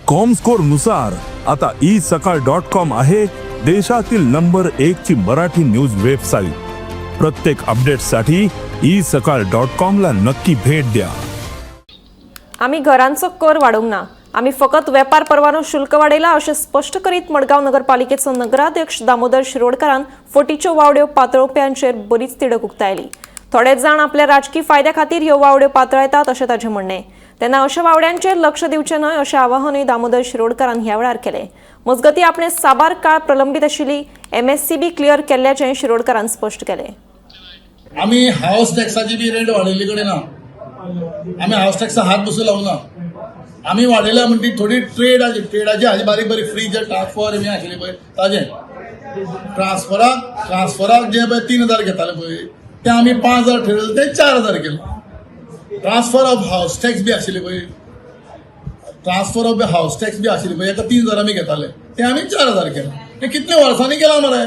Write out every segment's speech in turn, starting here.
Comscore नुसार आता E सकाळ डॉट कॉम आहे देशातील नंबर एक ची मराठी न्यूज वेबसाईट. प्रत्येक अपडेटसाठी ई सकाळ डॉट कॉम ला नक्की भेट द्या. आमी घरांचो कर वाडोवंक ना, आमी फकत वेपार परवानो शुल्क वाडयला अशें स्पश्ट करीत मडगांव नगरपालिकेचो नगराध्यक्ष दामोदर शिरोडकारान फटीच्यो वावड्यो पातळोवप्यांचेर बरीच तिडक उक्तायली. थोडे जाण आपल्या राजकी फायद्या खातीर ह्यो वावड्यो पातळायतात अशें ताचें म्हणणें. तेन्ना अशा वावड्यांचेर लक्ष दिवचें न्हय अशें आवाहनूय दामोदर शिरोडकारान ह्या वेळार केलें. मजगतीं, आपणे साबार काळ प्रलंबीत आशिल्ली एमएससीबी क्लियर केल्ल्याचें शिरोडकारान स्पश्ट केलें. आमी हावस टॅक्साची बी रेट वाडयल्ली कडेन ना. आमी हावस टॅक्सा हात बसून लावना. आमी वाडयल्या म्हणटी थोडी ट्रेडाची ट्रेडाची हाजी बारीक बारीक फ्रीज, ट्रान्सफर बी आशिल्ले पळय, ताजें ट्रान्सफराक ट्रान्सफराक जे पळय 3000 घेताले पळय, ते आमी 5000 ठरयले, ते 4000 केले. ट्रान्सफर ऑफ हावस टॅक्स बी आशिल्ले पळय, ट्रान्सफर ऑफ हावस टॅक्स बी आशिल्ले पळय, एका 3000 आमी घेताले, ते आमी 4000 केले. हे कितले वर्सांनी केला मरे.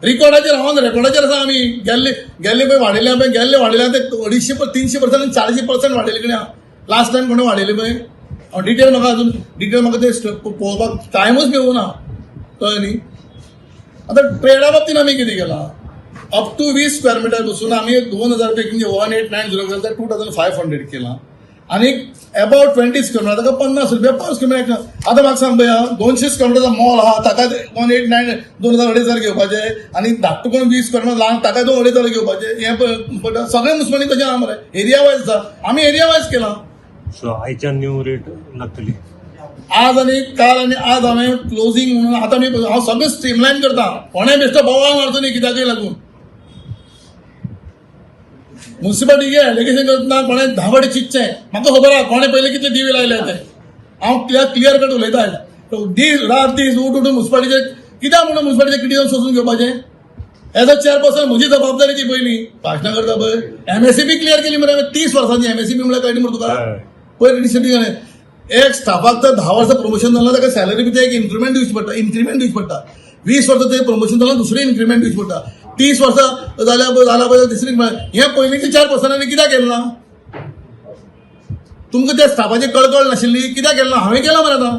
रिकॉर्डाचेर हांव रेकॉर्डाचेर आसा. आमी गेल्ले गेल्ले पळय वाडयले पळय, गेल्ले वाडयले ते 250, 300% आनी 400% वाडयले कडेन. लास्ट टायम कोणें वाडयले पळय, हांव डिटेल म्हाका अजून डिटेल म्हाका ते पळोवपाक टायमूच मेळूं ना, कळ्ळें न्ही? आतां ट्रेडा बाबतीन आमी कितें केलां? अप टू 20 स्क्वेअर मिटर बसून आमी 2000 रुपया म्हणजे 1890 केलं तर 2500 केलां आनी एबावट 20 स्क्वेअर मिटर ताका 50 रुपया पर स्क्वेअर मिटर. आतां म्हाका सांग पळया, 200 स्क्वेअर मिटरचा मॉल आहा, ताका 189, 2000, 2500 घेवपाचे आनी धाकटो कोण 20 स्क्वेअर मिटर ल्हान, ताका 2 2500 घेवपाचे. हें पळय, सगळें मुसमानी तशें आहा मरे. एरिया वायज आसा, आमी एरिया वायज केलां. सो आयच्यान न्यू रेट लागतली? आज आनी काल आनी आज हांवें क्लोजींग म्हणून आतां आमी हांव सगळें स्ट्रीमलायन करता. कोणें बेश्टो बोवाळ मारचो न्ही कित्याकय लागून. मुन्सिपालिटी एलिगेशन करतना कोणें धांवडे चिंतचें. म्हाका खबर आहा कोणें पयलीं कितले दिवे लायले ते. हांव क्लियर क्लियर कट उलयता. दीस रात दीस उठ उठून मुन्सिपालिटीचे कित्याक म्हणून मुन्सिपालिटीचे क्रिटिझम सोसून घेवपाचें? एज अ चेअरपर्सन म्हजी जबाबदारी ती. पयलीं भाशणां करता पळय. एमएससीबी क्लियर केली मरे हांवें 30 वर्सांची. एमएससीबी म्हणल्यार कळटा मरे तुका? पयर रिसेंटली एक स्टाफाक तर 10 वर्सां प्रमोशन जालें, ताका सॅलरी भितर एक इन्क्रिमेंट दिवची पडटा, इन्क्रिमेंट दिवची पडटा. 20 वर्सां ते प्रमोशन जालें, दुसरें इन्क्रिमेंट दिवची पडटा. 30 वर्सां जाल्या जाल्या पळय तिसरी increment. हें पयलींचे 4 पर्सनांनी कित्याक केलें ना? तुमकां त्या स्टाफाची कळकळ नाशिल्ली? कित्याक केलें ना? हांवें केलां मरे आतां.